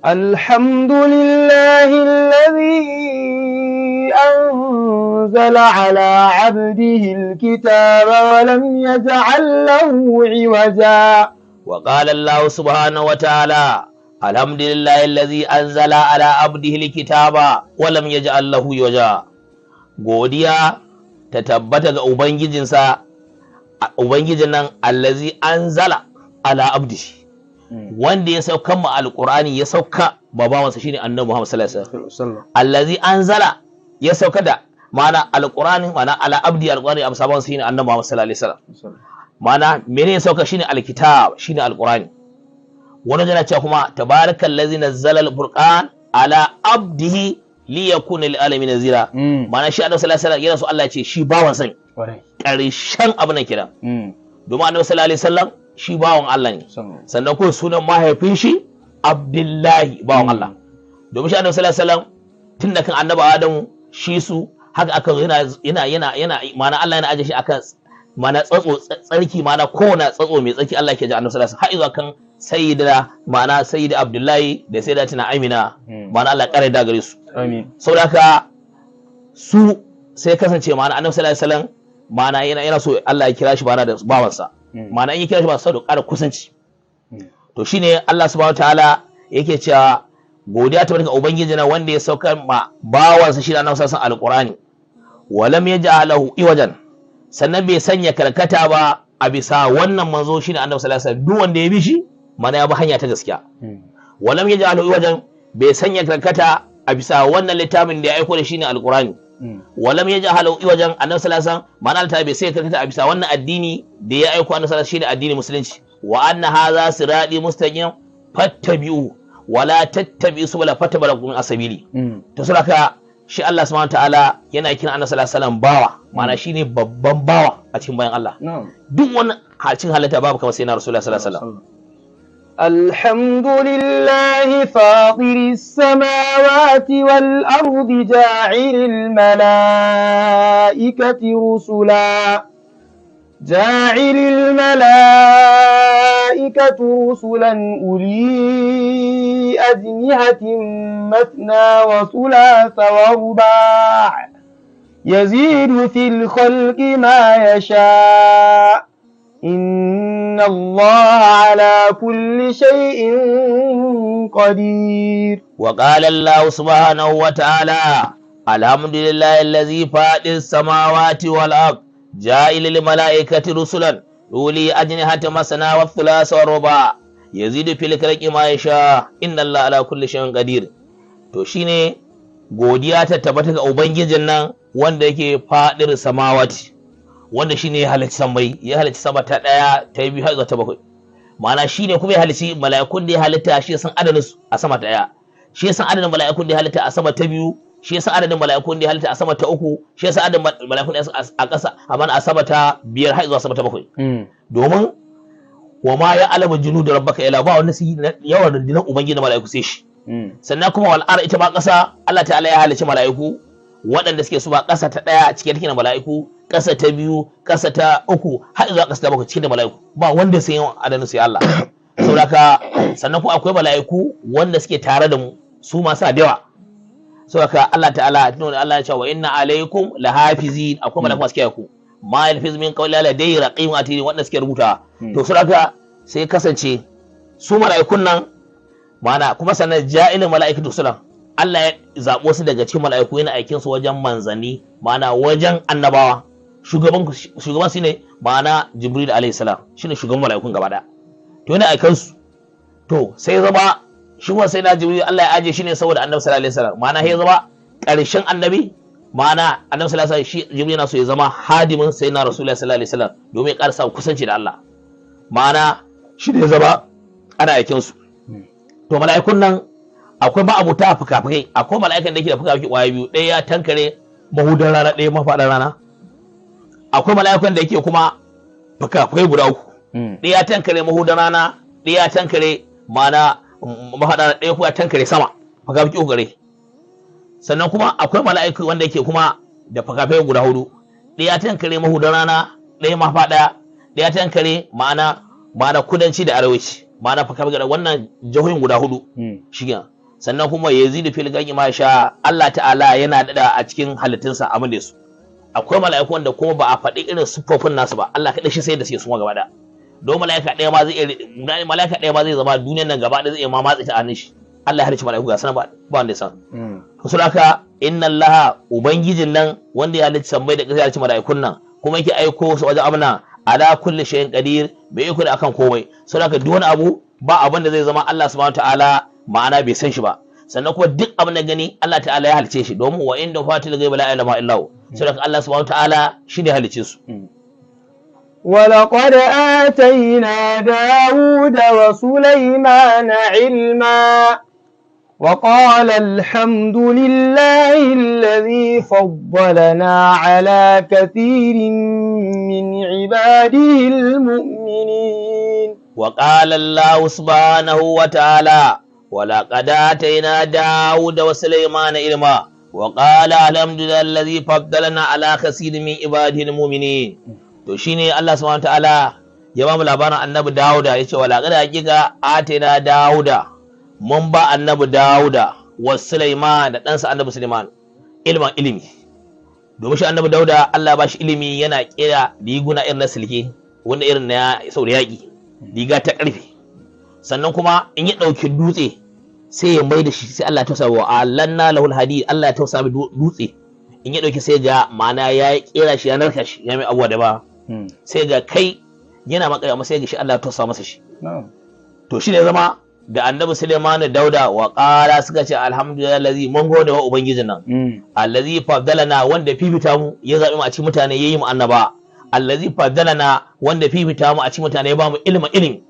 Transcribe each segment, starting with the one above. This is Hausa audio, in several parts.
الحمد لله الذي أنزل على عبده الكتاب ولم يجعل له عوجا. وقال الله سبحانه وتعالى: الحمد لله الذي أنزل على عبده الكتاب ولم يجعل له عوجا. Godiya ta tabbata ga ubangijinsa, ubangijin nan allazi anzala ala abdihi, wanda ya sauka ma alqur'ani, ya sauka babansa shine Annabi Muhammad sallallahu alaihi wasallam. Allazi anzala, ya sauka da ma'ana alqur'ani, ma'ana ala abdi alqur'ani abu sabon shine Annabi Muhammad sallallahu alaihi wasallam. Ma'ana mene ya sauka? Shine alkitab, shine alqur'ani. Wani yana cewa kuma: tabarakallazi nazzala alfurqan ala abdihi liyakuna lil alamin nazira. Ma'ana shi Annabi sallallahu alaihi wasallam yana so Allah ya ce shi bawan sani, karshen abin nan kenan, domin Annabi sallallahu alaihi wasallam shi bawan Allah ne. Sannan kuma sunan mahaifin shi Abdullahi, bawan Allah. Domin shi Annabi sallallahu alaihi wasallam tun da kan Annabi Adamu shi su haka aka zo yana ma'ana Allah yana aje shi akan ma'ana tsatso tsarki, ma'ana kowane tsatso mai tsarki Allah ke ji Annabi sallallahu alaihi wasallam har zuwa kan sayyida, ma'ana sayyida Abdullahi da sayyidatina Amina, ma'ana Allah kare da gare su. Amin. Saboda haka su sai kasance ma'ana Annabi sallallahu alaihi wasallam ma'ana yana so Allah ya kira shi ma'ana da bawansa, ma'ana in ya kira shi ba saboda ƙara kusanci. To shine Allah subhanahu wataala yake cewa godiya ta barka ubangiji na wanda ya saukar ma bawansa shi da Annabi sallallahu alaihi wasallam alqur'ani, walam yaj'alahu iwajan, sannan bai sanya karkata ba a bisa wannan manzo shine Annabi sallallahu alaihi wasallam. Duk wanda ya bi shi mana ya bi hanya ta gaskiya. Walam yaj'alahu iwajan, bai sanya karkata a bisa wannan littafin da ya aiko da shi ne alqur'ani. Walam yaj'alahu iwajan, Annabi sallallahu alaihi wasallam ma'ana Allah bai sanya karkata a bisa wannan addini da ya aiko Annabi sallallahu alaihi wasallam, shine addinin musulunci. Wa anna hadha sirati mustaqim fattabi'u wala tattabi'u subula fatabarakum asabili. To saboda shi Allah subhanahu ta'ala yana kiran Annabi sallallahu alaihi wasallam bawa, ma'ana shine babban bawa a cikin bayan Allah. Duk wani cikin halitta babu kamar sai na Rasulullahi sallallahu alaihi wasallam. الحمد لله فاطر السماوات والأرض جاعل الملائكة رسلا جاعل الملائكة رسلا أولي أجنحة مثنى وثلاث ورباع يزيد في الخلق ما يشاء إن الله على كل شيء قدير. وقال الله سبحانه وتعالى: الحمد لله الذي فاطر السماوات والأرض جاعل الملائكة رسلا أولي أجنحة مثنى والثلاث والرباع يزيد في الخلق ما يشاء إن الله على كل شيء قدير. To shine godiya ta tabbata ga ubangijin nan wanda yake fadir samawati, wanda shine ya halicci sammai, ya halicci sama ta ɗaya, ta biyu, har zuwa ta bakwai. Ma'ana shine kuma ya halicci mala'ikun da ya halitta, shi ya san adadin su a sama ta ɗaya, shi ya san adadin mala'ikun da ya halitta a sama ta biyu, shi ya san adadin mala'ikun da ya halitta a sama ta uku, shi ya san adadin mala'ikun da ya a ƙasa, amma a sama ta biyar har zuwa sama ta bakwai. Domin wa ma ya alama junu da rabbaka ila, ba wani su yawan rundunar ubangiji na mala'iku sai shi. Sannan kuma wal ita ma ƙasa, Allah ta'ala ya halicci mala'iku waɗanda suke su ba ƙasa ta ɗaya cike take da mala'iku, ƙasa ta biyu, ƙasa ta uku, har zuwa ƙasa ta bakwai cike da mala'iku. Ba wanda sai yawan adadin sai Allah. Saboda haka sannan kuma akwai mala'iku wanda suke tare da mu, su ma suna da yawa. Saboda haka Allah ta'ala nuna, Allah ya ce: wa inna alaikum lahafizin. Akwai mala'iku masu kiyaye ku. Ma yalfiz min qawli ladayhi raqibun atid, wanda suke rubuta. To saboda haka sai kasance su mala'ikun nan, ma'ana kuma sannan ja'ilin mala'ikatu sulan, Allah ya zaɓo su daga cikin mala'iku, yana aikin su wajen manzanni, ma'ana wajen annabawa. Shugaban su ne ma'ana Jibril alaihi salam, shine shugaban mala'ikun gaba ɗaya. To yana aikan su. To sai zama shi kuma sai na Jibril Allah ya aje shi ne saboda Annabi sallallahu alaihi wasallam, ma'ana sai zama ƙarshen annabi, ma'ana Annabi sallallahu alaihi wasallam. Shi Jibril yana so ya zama hadimin sai na Rasulullahi sallallahu alaihi wasallam domin ya ƙara samun kusanci da Allah, ma'ana shi ne zama ana aikin su. To mala'ikun nan akwai ma'abuta fuka-fukai. Akwai mala'ikan da yake da fuka-fuki kwaya biyu, ɗaya ya tankare mahudan rana, ɗaya mafaɗan rana. Akwai mala'ikan da yake kuma fuka-fukai guda uku, ɗaya ya tankare mahudan rana, ɗaya ya tankare ma'ana mafaɗan rana, ɗaya kuma ya tankare sama, fuka-fuki uku gare. Sannan kuma akwai mala'iku wanda yake kuma da fuka-fukai guda hudu, ɗaya ya tankare mahudan rana, ɗaya mafaɗa, ɗaya ya tankare ma'ana kudanci da arewaci. Ma'ana fa kaga wannan jihohin guda hudu shiga. Sannan kuma yazidu fil gani ma sha Allah ta'ala yana dada a cikin halittunsa abin da su. Akwai mala'iku wanda kuma ba a faɗi irin siffofin nasu ba, Allah kaɗai shi sai da suke suma gaba ɗaya. Don mala'ika ɗaya ma zai iya, mala'ika ɗaya ma zai zama duniyar nan gaba ɗaya zai iya ma matse ta hannun shi. Allah ya halicci mala'iku ga sanan ba wanda ya san. To saboda haka inna Allah ubangijin nan wanda ya halicci sammai da ƙasa ya halicci mala'ikun nan kuma yake aiko su wajen amna ala kulli shay'in qadir, bai iko da akan komai. Saboda haka duk wani abu ba abin da zai zama Allah subhanahu ta'ala ma'ana bai san shi ba. Sannan kuma duk abin da gani Allah ta'ala ya halice shi, domin wa inda fatil ghaibi la ilma illa hu. Saboda Allah subhanahu ta'ala shine halice su. ولقد آتينا داود وسليمان علما وقال الحمد لله الذي فضلنا على كثير من عباده المؤمنين. وقال الله سبحانه وتعالى ولقد آتينا داود وسليمان علما وقال الحمد لله الذي فضلنا على كثير من عباده المؤمنين. To shine Allah subhanahu ta'ala ya ba mu labarin annabi Dawuda, yace wala qad haqiqa atina Dawuda, mun ba annabi Dawuda wa Sulaiman da ɗansa annabi Sulaiman ilman ilimi. Domin shi annabi Dawuda Allah ba shi ilimi, yana kera riguna irin na silke wanda irin na saboda yaƙi, riga ta ƙarfe. Sannan kuma in ya ɗauki dutse sai ya mai da shi, sai Allah ya tausa wa alanna lahul hadid, Allah ya tausa mai dutse in ya ɗauki sai ga ma'ana ya kera shi, ya narka shi, ya mai abuwa da ba sai ga kai yana makaya masa, sai ga shi Allah ya tausa masa shi. To shi ne zama da annabi Sulaiman da Dauda wa qala suka ce alhamdulillah allazi, mun gode wa ubangijin nan, allazi faddalana, wanda fifita mu ya zabi mu a cikin mutane yayi mu annaba, allazi faddalana, wanda fifita mu a cikin mutane ya ba mu ilimi ilimi.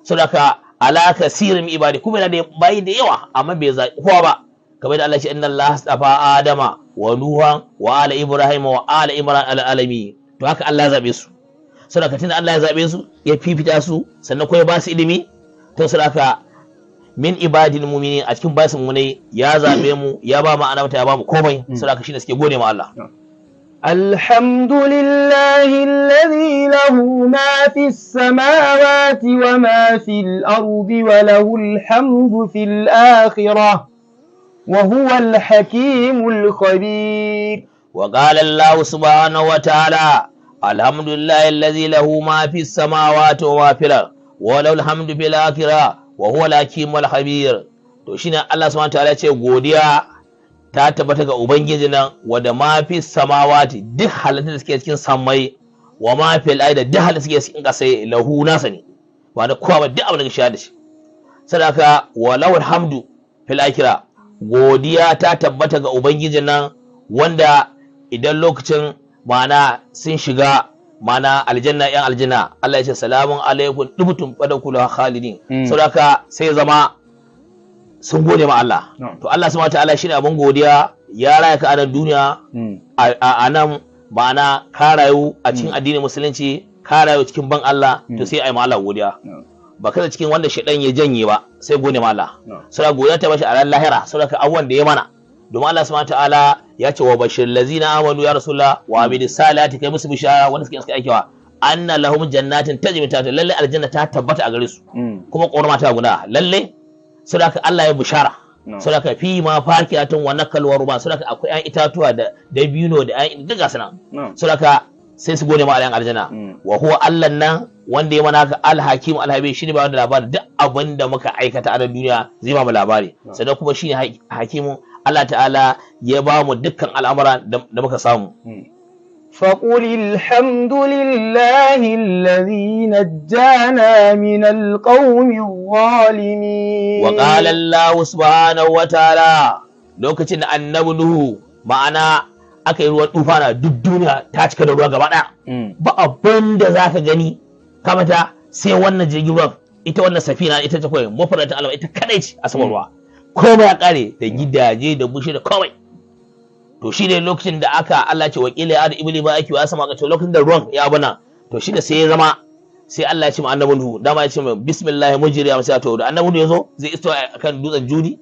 Saboda ala kasirin ibadi, kuma yana da bayi da yawa amma bai zabi kowa ba, kamar da Allah ya ce inna Allah astafa Adama wa Nuhan wa ala Ibrahim wa ala Imran ala alami. To haka Allah ya zabe su. Saboda tunda Allah ya zabe su ya fifita su sannan kuma ya ba su ilimi, to saboda min ibadil mu'minin, a cikin basin mu ne ya zabe mu, ya ba mu annabta, ya ba mu komai. Saboda shine suke gode ma Allah. الحمد لله الذي له ما في السماوات وما في الأرض وله الحمد في الآخرة وهو الحكيم الخبير. وقال الله سبحانه وتعالى الحمد لله الذي له ما في السماوات وما في الأرض وله الحمد في الآخرة وهو الحكيم الخبير. To shine Allah subhanahu wa ta'ala ce godiya ta tabbata ga Ubangiji nan wanda ma fi samawati, duk halittun da suke cikin sammai, wa ma fi da duk halittun da suke cikin ƙasai, lahu nasa ne, ba da kowa ba, duk abin da ka da shi. Sadaka wa lahul hamdu fil akhirah, godiya ta tabbata ga Ubangiji nan wanda idan lokacin ma'ana sun shiga ma'ana aljanna, yan aljanna, Allah ya ce salamun alaikum dubtum fadkhuluha khalidin. Saboda sai zama sun gode ma Allah. To Allah subhanahu wataala shine abin godiya, ya raya ka a nan duniya, a nan ma'ana ka rayu a cikin addinin musulunci, ka rayu cikin ban Allah, to sai ai ma Allah godiya. Ba kada cikin wanda shaidan ya janye ba, sai gode ma Allah. Saboda godiya ta bashi a ran lahira, saboda abubuwan da ya mana. Domin Allah subhanahu wataala ya ce wa bashir lazina amanu ya rasulullah wa amil salati, kai musu bishara wanda suke aikewa, anna lahum jannatin tajri min tahtiha, lalle aljanna ta tabbata a gare su kuma korama ta guda lalle. Saboda Allah ya bishara, saboda fi ma fakiyatun wa nakal wa ruba, saboda akwai ƴan itatuwa da dabino da ƴan duk gasu nan. Saboda sai su gode ma Allah aljanna. Wa huwa Allah nan wanda ya mana haka al-hakim al-habib, shine ba wanda labari duk abin da muka aikata a nan duniya zai ba mu labari. Sannan kuma shine hakimu, Allah ta'ala ya ba mu dukkan al'amura da muka samu. فقل الحمد لله الذي نجانا من القوم الظالمين. وقال الله سبحانه وتعالى lokacin da annabi Nuhu ma'ana aka yi ruwan tufana, duk duniya ta cika da ruwa gaba ɗaya, ba abin da za ka gani kamata sai wannan jirgin ruwan, ita wannan safina, ita ce kawai mafarata alama, ita kadai ce a saman ruwa. Komai ya kare, da gidaje da bushe da komai. To shi ne lokacin da aka Allah ce wakila ya da ibli ba ake wa sama ka, lokacin da ruwan ya bana, to shi da sai ya zama sai Allah ya ce ma annabi Nuhu, dama ya ce ma bismillah mujri ya masa. To da annabi Nuhu yazo zai isto akan dutsen Judi,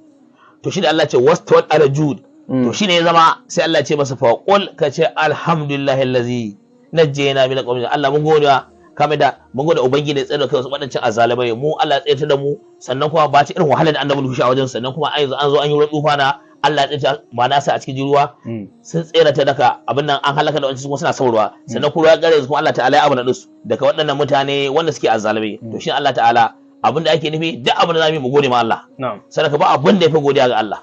to shi da Allah ya ce wastawat ala jud. To shi ne ya zama sai Allah ya ce masa fa qul, ka ce alhamdulillahi allazi najjayna min alqawmi, Allah mun gode Kamar da mun gode ubangiji ya tsare da kai wasu waɗancan azalimai, mu Allah ya tsare da mu. Sannan kuma ba ci irin wahalar da annabi Nuhu a wajen, sannan kuma an yanzu an zo an yi ruwan tufana, Allah ya tsare ma na sa a cikin ruwa sun tsere ta daga abin nan, an halaka da wancan kuma suna son ruwa. Sannan kuma ruwa gare su, kuma Allah ta'ala ya abu na su daga waɗannan mutane wanda suke azzalumai. To shi Allah ta'ala abin da ake nufi, duk abin da zamu yi mu gode ma Allah. Na'am. Sadaka ba abin da ya fi godiya ga Allah.